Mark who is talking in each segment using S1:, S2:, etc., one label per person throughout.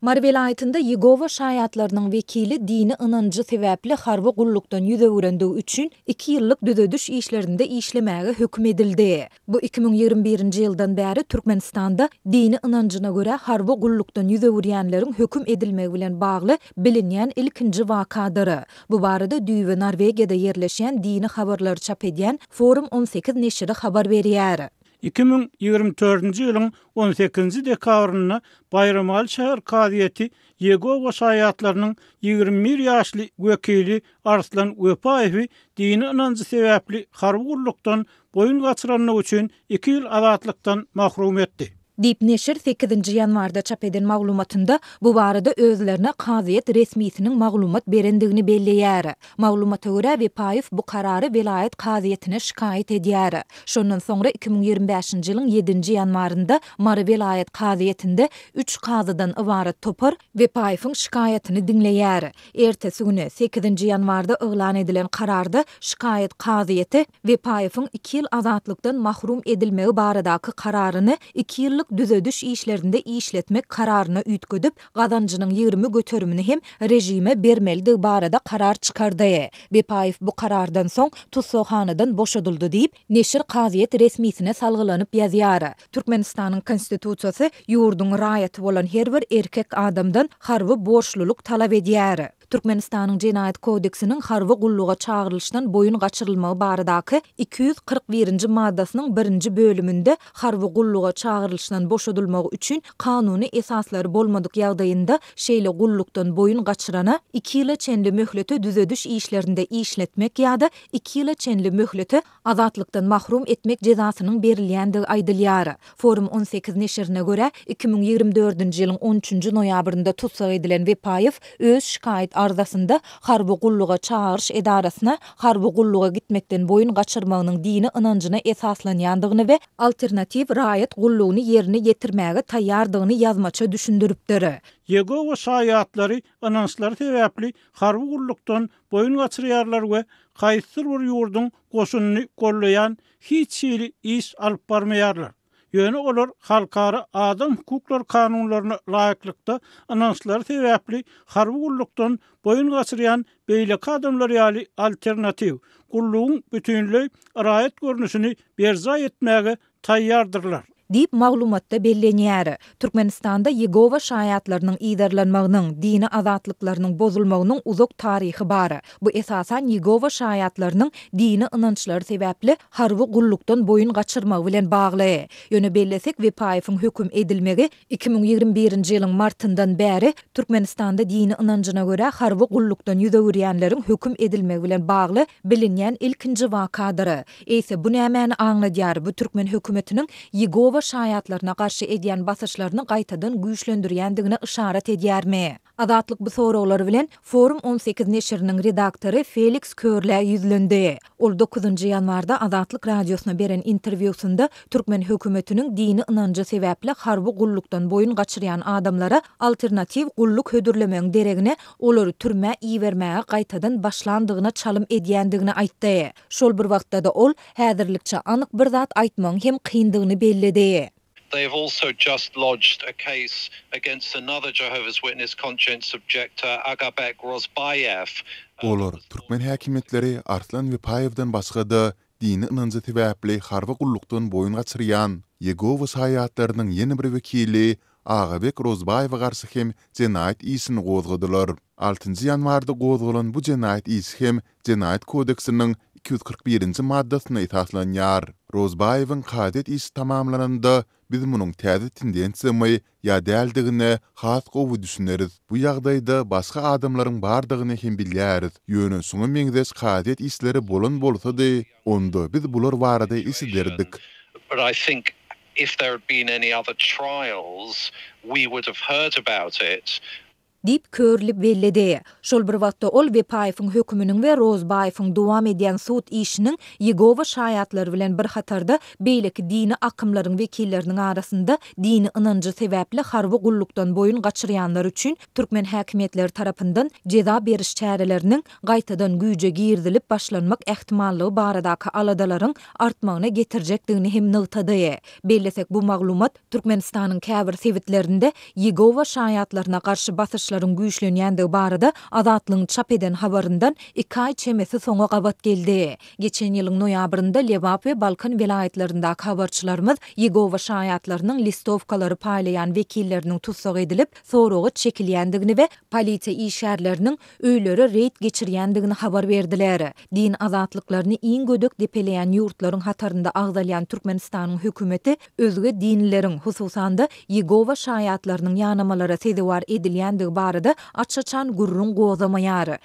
S1: Mary welaýatynda Ýegowa şaýatlarynyň wekili dini ynanjy sebäpli harby gullukdan ýüz öwürendigi üçin iki ýyllyk düzediş işlerinde işlemäge höküm edildi. Bu 2021-nji ýyldan bäri Türkmenistanda dini ynanjyna görä harby gullukdan ýüz öwürýänleriň höküm edilmegi bilen bagly bilinýän ilkinji wakadyr. Bu barada düýbi Norwegiýada ýerleşýän dini habarlary çap edýän Forum 18 neşiri habar berýär.
S2: 2024-nji ýylyň on sekizinji dekabrynda Baýramaly şäher kazyýeti Ýegowa şaýatlarynyň 21 ýaşly wekili Arslan Wepaýewi dini ynanjy sebäpli harby gullukdan boýun gaçyrandygy üçin iki ýyl azatlykdan mahrum etdi.
S1: Diýip, neşir sekizinji ýanwarda çap eden maglumatynda bu barada özlerine kazyýet resmisiniň maglumat berendigini belleýär. Maglumata görä, Wepaýew bu karary welaýat kazyýetine şikaýat edýär. Şondan soňra 2025-nji ýylyň ýedinji ýanwarynda Mary welaýat kazyýetinde üç kazydan ybarat topar Wepaýewiň şikaýatyny diňleýär. Ertesi güni, sekizinji ýanwarda yglan edilen kararda şikaýat kazyýeti Wepaýewiň iki ýyl azatlykdan mahrum edilmegi baradaky kararyny iki ýyllyk düzediş işlerinde işletmek kararyna üýtgedip, gazanjynyň 20 göterimini hem režime bermelidigi barada karar çykardy. Wepaýew bu karardan soň tussaghanadan boşadyldy diýip, neşir kazyýet resmisine salgylanyp ýazýar. Türkmenistanyň Konstitusiýasy ýurduň raýaty bolan her bir erkek adamdan harby borçlulyk talap edýär. Türkmenistanyň Jenaýat kodeksiniň harby gulluga çagyrylyşdan boýun gaçyrylmagy baradaky 241-nji maddasynyň birinji bölüminde harby gulluga çagyrylyşdan boşadylmagy üçin kanuny esaslary bolmadyk ýagdaýynda şeýle gullukdan boýun gaçyrana iki ýyla çenli möhlete düzediş işlerinde işletmek ýa-da iki ýyla çenli möhlete azatlykdan mahrum etmek jezasynyň berilýändigi aýdylýar. Forum 18 neşirine görä, 2024-nji ýylyň on üçünji noýabrynda tussag edilen Wepaýew öz şikaýat arzasynda harby gulluga çagyryş edarasyna harby gulluga gitmekden boýun gaçyrmagynyň dini ynanjyna esaslanýandygyny we alternatiw raýat gullugyny ýerine ýetirmäge taýýardygyny ýazmaça düşündiripdir.
S2: Ýegowa şaýatlary ynançlary sebäpli harby gullukdan boýun gaçyrýarlar we haýsydyr bir ýurduň goşunyny gollaýan hiç hili iş alyp barmaýarlar. Ýöne olar halkara adam hukuklary kanunlaryna laýyklykda ynançlary sebäpli harby gullukdan boýun gaçyrýan beýleki adamlar ýaly alternatiw, gullugyň bütinleý raýat görnüşini berjaý etmäge taýýardyrlar.
S1: Diýip, maglumatda bellenýär. Türkmenistanda Ýegowa şaýatlarynyň yzarlanmagynyň, dini azatlyklarynyň bozulmagynyň uzak taryhy bar. Bu esasan Ýegowa şaýatlarynyň dini ynançlary sebäpli harby gullukdan boýun gaçyrmagy bilen bagly. Ýöne bellesek, Wepaýewiň höküm edilmegi 2021-nji ýylyň martyndan bäri Türkmenistanda dini ynanjyna görä harby gullukdan ýüz öwürýänleriň höküm edilmegi bilen bagly bilinýän ilkinji wakadyr. Eýse, bu nämäni aňladýar? Bu türkmen hökümetiniň Ýegowa şaýatlaryna garşy edýän basyşlaryny gaýtadan güýçlendirýändigine yşarat edýärmi? Azatlyk bu soraglar bilen Forum 18 neşiriniň redaktory Feliks Körlä ýüzlendi. Ol dokuzynjy ýanwarda Azatlyk Radiosyna beren interwýusynda türkmen hökümetiniň dini ynanjy sebäpli harby gullukdan boýun gaçyrýan adamlara alternatiw gulluk hödürlemegiň deregine olary türmä ibermäge gaýtadan başlandygyna çalym edýändigini aýtdy. Şol bir wagtda-da ol, häzirlikçe anyk bir zat aýtmagyň hem kyndygyny belledi.
S3: They have also just lodged a case against another Jehovah's Witness conscience objector, Agabek Rozbaýew.
S4: Olar, türkmen häkimiýetleri Arslan Wepaýewden başga-da, dini ynanjy sebäpli harby gullukdan boýun gaçyrýan Ýegowa şaýatlarynyň ýene bir wekili Agabek Rozbaýewe garşy hem jenaýat işini gozgadylar. Altynjy ýanwarda gozgalan bu jenaýat işi hem Jenaýat kodeksiniň 241-nji maddasyna esaslanýar. Rozbaýewiň kazyýet işi tamamlananda, biz munuň täze tendensiýamy ýa däldigine has gowy düşüneris. Bu ýagdaýda başga adamlaryň bardygyny hem bilýäris, ýöne şuňa meňzeş kazyýet işleri bolan bolsady, onda biz bular barada eşiderdik.
S1: Diýip, Körli belledi. Şol bir wagtda, ol Wepaýewiň höküminiň we Rozbaýewiň dowam edýän sud işiniň Ýegowa şaýatlary bilen bir hatarda beýleki dini akymlaryň wekilleriniň arasynda dini ynanjy sebäpli harby gullukdan boýun gaçyrýanlar üçin türkmen häkimiýetleri tarapyndan jeza beriş çäreleriniň gaýtadan güýje girizilip başlanmak ähtimallygy baradaky aladalaryň artmagyna getirjekdigini hem nygtady. Bellesek, bu maglumat Türkmenistanyň käbir sebitlerinde Ýegowa şaýatlaryna garşy basyşlaryň güýçlenýändigi barada Azatlygyň çap eden habaryndan iki aý çemesi soňa gabat geldi. Geçen ýylyň noýabrynda Lebap we Balkan welaýatlaryndaky habarçylarymyz Ýegowa şaýatlarynyň listowkalary paýlaýan wekilleriniň tussag edilip, soraga çekilýändigini we polisiýa işgärleriniň öýlere reýd geçirýändigini habar berdiler. Din azatlyklaryny iň gödek depeleýän ýurtlaryň hatarynda agzalýan Türkmenistanyň hökümeti özge dinlileriň, hususan-da, Ýegowa şaýatlarynyň ýanamalara sezewar edilýändigi barada aç-açan gürrüň gozamaýar.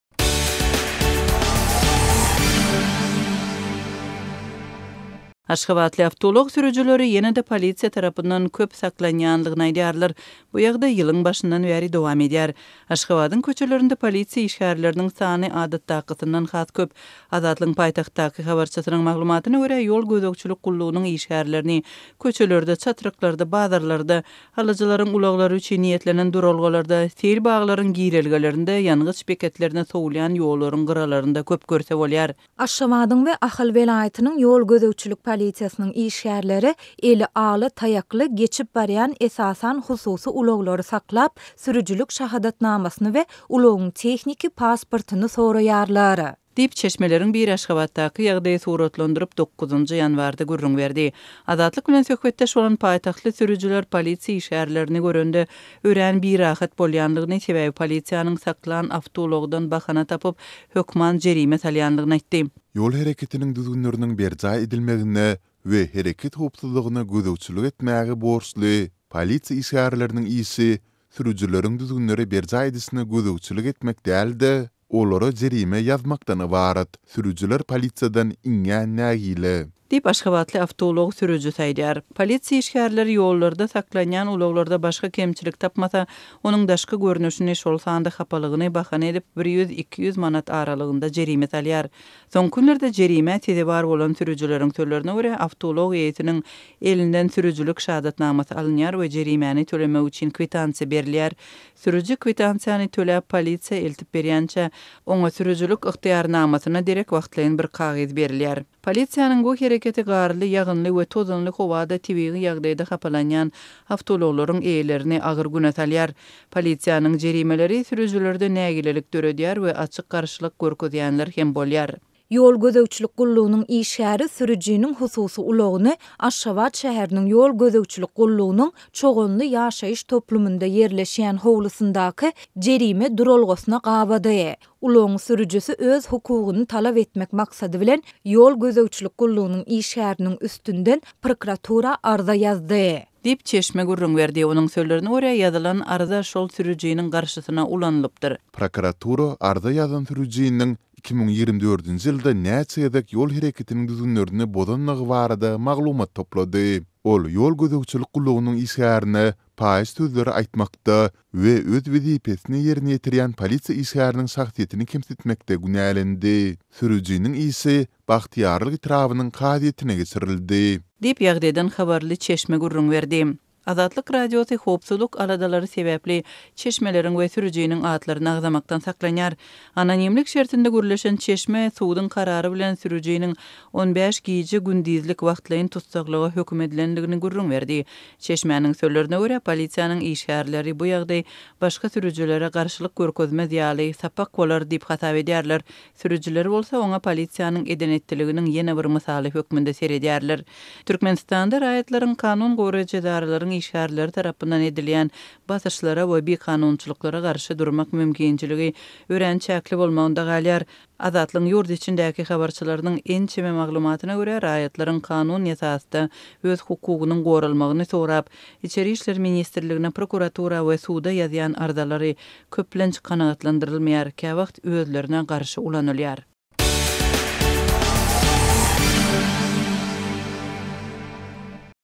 S5: Aşgabatly awtoulag sürüjileri ýene-de polisiýa tarapyndan köp saklanýanlygyny aýdýarlar. Bu ýagdaý ýylyň başyndan bäri dowam edýär. Aşgabadyň köçelerinde polisiýa işgärleriniň sany adatdakysyndan has köp. Azatlygyň paýtagtdaky habarçysynyň maglumatyna görä, ýol gözegçilik gullugynyň işgärlerini köçelerde, çatryklarda, bazarlarda, alyjylaryň ulaglary üçin niýetlenen duralgalarda, seýil baglaryň girelgelerinde, ýangyç beketlerine sowulýan ýollaryň gyralarynda köp görse bolýar.
S1: Aşgabadyň we Ahal welaýatynyň ýol gözegçilik polisiýasynyň işgärleri eli ala taýakly geçip barýan esasan hususy ulaglary saklap, sürüjilik şahadatnamasyny we ulagyň tehniki pasportyny soraýarlar.
S5: Diýip, çeşmeleriň biri Aşgabatdaky ýagdaýy suratlandyryp, dokuzynjy ýanwarda gürrüň berdi. Azatlyk bilen söhbetdeş bolan paýtagtly sürüjiler polisiýa işgärlerini görende örän birahat bolýandygyny, sebäbi polisiýanyň saklan awtoulagdan bahana tapyp, hökman jerime salýandygyny aýtdy.
S4: Ýol hereketiniň düzgünleriniň berjaý edilmegine we hereket howpsuzlygyna gözegçilik etmäge borçly polisiýa işgärleriniň işi sürüjileriň düzgünleri berjaý edişine gözegçilik etmek däl-de, olara jerime ýazmakdan ybarat. Sürüjiler polisiýadan iňňän nägile.
S5: Diýip, aşgabatly awtoulag sürüjisi aýdýar. Polisiýa işgärleri ýollarda saklanýan ulaglarda başga kemçilik tapmasa, onuň daşky görnüşini, şol sanda hapalygyny bahana edip, bir ýüz, 200 manat aralygynda jerime salýar. Soňky günlerde jerimä sezewar bolan sürüjileriň sözlerine görä, awtoulag eýesiniň elinden sürüjilik şahadatnamasy alynýar we jerimäni tölemek üçin kwitansiýa berilýär. Sürüji kwitansiýany töläp polisiýa eltip berýänçä, oňa sürüjilik ygtyýarnamasyna derek wagtlaýyn bir kagyz berilýär. Polisiýanyň bu hereketi garly, ýagynly we tozanly howada tebigy ýagdaýda hapalanýan awtoulaglaryň eýelerini agyr güne salýar. Polisiýanyň jerimeleri sürüjilerde nägilelik döredýär we açyk garşylyk görkezýänler hem bolýar.
S1: Ýol gözegçilik gullugynyň işgäri sürüjiniň hususy ulagyny Aşgabat şäheriniň ýol gözegçilik gullugynyň Çoganly ýaşaýyş toplumynda ýerleşýän howlusyndaky jerime duralgasyna gabady. Ulagyň sürüjisi öz hukugyny talap etmek maksady bilen ýol gözegçilik gullugynyň işgäriniň üstünden prokuratura arza ýazdy.
S5: Diýip, çeşme gürrüň berdi. Onuň sözlerine görä, ýazylan arza şol sürüjiniň garşysyna ulanylypdyr.
S4: Prokuratura arza ýazan sürüjiniň 2024-nji ýylda näçe gezek ýol hereketiniň düzgünlerini bozanlygy barada maglumat toplady. Ol ýol gözegçilik gullugynyň işgärine paýyş sözleri aýtmakda we öz wezipesini ýerine ýetirýän polisiýa işgäriniň şahsyýetini kemsitmekde günälendi. Sürüjiniň işi Bagtyýarlyk etrabynyň kazyýetine geçirildi.
S5: Diýip, ýagdaýdan habarly çeşme gürrüň berdi. Azatlyk Radiosy howpsuzlyk aladalary sebäpli çeşmeleriň we sürüjiniň atlaryny agzamakdan saklanýar. Anonimlik şertinde gürleşen çeşme suduň karary bilen sürüjiniň on bäş gije-gündizlik wagtlaýyn tussaglyga höküm edilendigini gürrüň berdi. Çeşmäniň sözlerine görä, polisiýanyň işgärleri bu ýagdaý başga sürüjilere garşylyk görkezmez ýaly sapak bolar diýip hasap edýärler. Sürüjiler bolsa oňa polisiýanyň eden-etdiliginiň ýene bir mysaly hökmünde seredýärler. Türkmenistanda raýatlaryň kanun goraýjy edaralaryň işgärleri tarapyndan edilýän basyşlara we bikanunçylyklara garşy durmak mümkinçiligi örän çäkli bolmagynda galýar. Azatlygyň ýurt içindäki habarçylarynyň ençeme maglumatyna görä, raýatlaryň kanun esasda öz hukugynyň goralmagyny sorap, Içeri işler ministrligine, prokuratura we suda ýazýan arzalary köplenç kanagatlandyrylmaýar, käwagt özlerine garşy ulanylýar.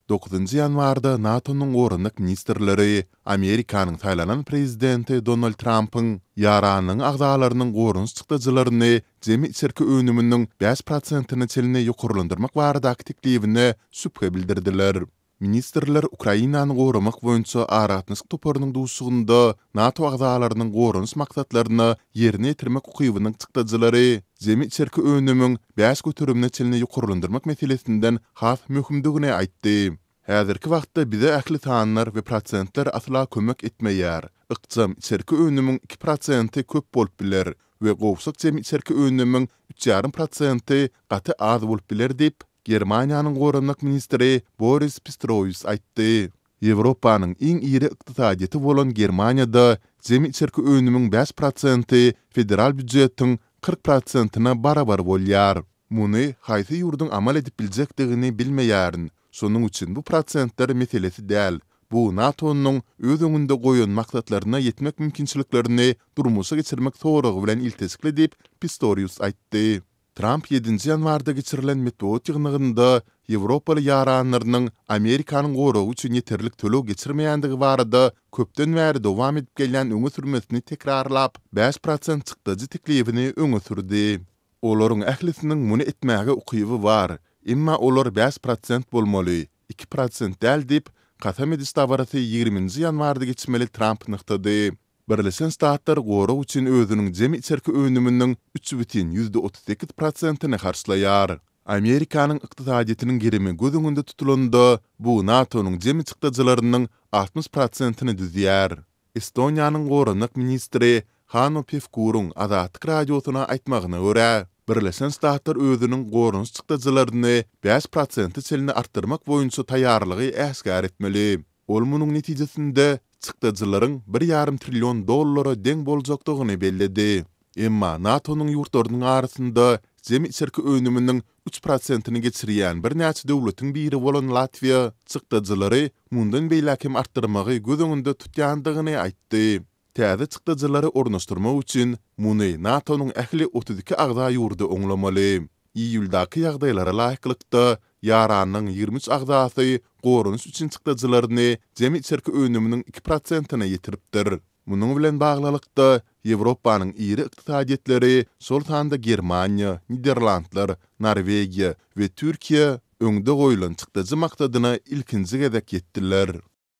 S4: Dokuzynjy ýanwarda NATO-nyň goranmak ministrleri Amerikanyň saýlanan prezidenti Donald Trampyň ýaranlygyň agzalarynyň goranyş çykdajylaryny jemi içerki önüminiň bäş prosentine çenli ýokarlandyrmak baradaky teklibine şübhe bildirdiler. Ministrler Ukrainany goramak boýunça aragatnaşyk toparynyň duşuşygynda NATO agzalarynyň goranyş maksatlaryna ýerine ýetirmek ukybynyň çykdajylary jemi içerki önümiň bäş göterimine çenli ýokarlandyrmak meselesinden has möhümdigini aýtdy. Häzirki wagtda bize ähli sanlar we prosentler asla kömek etmeýär. Ykjam içerki önümiň iki prosenti köp bolup biler we gowşak jemi içerki önümiň üç ýarym prosenti gaty az bolup biler diýip, Germaniýanyň goranmak ministri Boris Pistroýus aýtdy. Ýewropanyň iň iri ykdysadyýeti bolan Germaniýada jemi içerki önümiň bäş prosenti federal býujetiň 40 prosentine barabar bolýar. Muny haýsy ýurduň amal edip biljekdigini bilmeýärin, şonuň üçin bu prosentler meselesi däl, bu NATO-nyň öz öňünde goýan maksatlaryna ýetmek mümkinçiliklerini durmuşa geçirmek soragy bilen ilteşikli diýip, Pistorius aýtdy. Tramp ýedinji ýanwarda geçirilen metbugat ýygnagynda ýewropaly ýaranlarynyň Amerikanyň goragy üçin ýeterlik töleg geçirmeýändigi barada köpden bäri dowam edip gelýän öňe sürmesini tekrarlap, 5% çykdajy teklibini öňe sürdi. Olaryň ählisiniň muny etmäge ukyby bar, emma olar 5% bolmaly, 2% däl diýip, kasam ediş dabarasy ýigriminji ýanwarda geçmeli Tramp nygtady. Birleşen Ştatlar gorag üçin özüniň jemi içerki önüminiň 3,38 prosentini harçlaýar. Amerikanyň ykdysadyýetiniň gerimi göz öňünde tutulanda, bu NATO-nyň jemi çykdajylarynyň 60 prosentini düzýär. Estoniýanyň goranmak ministri Hanno Pevkuryň Azatlyk Radiosyna aýtmagyna görä, Birleşen Ştatlar özüniň goranyş çykdajylaryny bäş prosente çenli artdyrmak boýunça taýýarlygy äşgär etmeli. Ol munuň netijesinde çykdajylaryň bir ýarym trillion dollara deň boljakdygyny belledi. Emma NATO-nyň ýurtlarynyň arasynda jemi içerki önüminiň üç prosentini geçirýän birnäçe döwletiň biri bolan Latwiýa çykdajylary mundan beýläk hem artdyrmagy göz öňünde tutýandygyny aýtdy. Täze çykdajylary ornaşdyrmak üçin muny NATO-nyň ähli 32 agza ýurdy oňlamaly. Iýuldaky ýagdaýlara laýyklykda, ýaranlygyň 23 agzasy goranyş üçin çykdajylaryny jemi içerki önüminiň iki prosentine ýetiripdir. Munuň bilen baglylykda, Ýewropanyň iri ykdysadyýetleri, şol sanda Germaniýa, Niderlandlar, Norwegiýa we Türkiýe öňde goýlan çykdajy maksadyna ilkinji gezek ýetdiler.